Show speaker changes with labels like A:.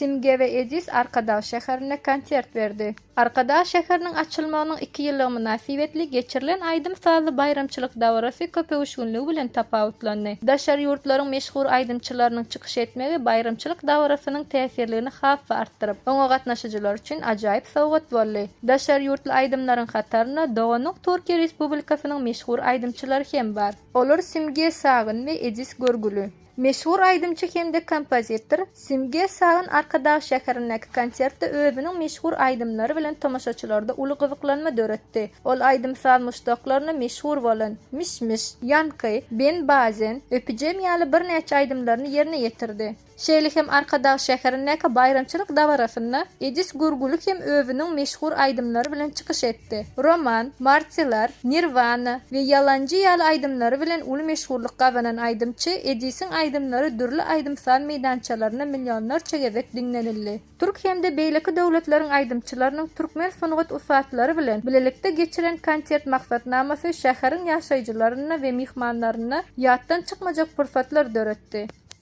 A: Simge we Edis Arkadag şäherinde konsert berdi. Arkadag şäheriniň açylmagynyň iki ýyllygy mynasybetli geçirilen aýdym-sazly baýramçylyk dabarasy köpöwüşginligi bilen tapawutlandy. Daşary ýurtlaryň meşhur aýdymçylarynyň çykyş etmegi baýramçylyk dabarasynyň täsirligini has-da artdyryp, oňa gatnaşyjylar üçin ajaýyp sowgat boldy. Daşary ýurtly aýdymlaryň hatarynda doganlyk Türkiýe Respublikasynyň meşhur aýdymçylary hem bar. Olar Simge Sagyn we Edis Görgüli. Meşhur aýdymçy hem-de kompozitor Simge Sagyn Arkadag şäherindäki konsertde özüniň meşhur aýdymlary bilen tomaşaçylarda uly gyzyklanma döretdi. Ol aýdym-saz muşdaklaryna meşhur bolan Miş-miş, Ýanky, Ben bazen, Öpüjem ýaly birnäçe aýdymlaryny ýerine ýetirdi. Şeýle hem Arkadag şäherindäki baýramçylyk dabarasynda Edis Görgüli hem özüniň meşhur aýdymlary bilen çykyş etdi. Roman, Martilar, Nirwana we Ýalanjy ýaly aýdymlary bilen uly meşhurlyk gazanan aýdymçy Edisiň aýdymlary dürli aýdym-saz meýdançalarynda millionlarça gezek diňlenildi. Türk hem-de beýleki döwletleriň aýdymçylarynyň türkmen sungat ussatlary bilen bilelikde geçiren konsert maksatnamasy şäheriň ýaşaýjylarynda we myhmanlarynda ýatdan çykmajak pursatlar döretdi.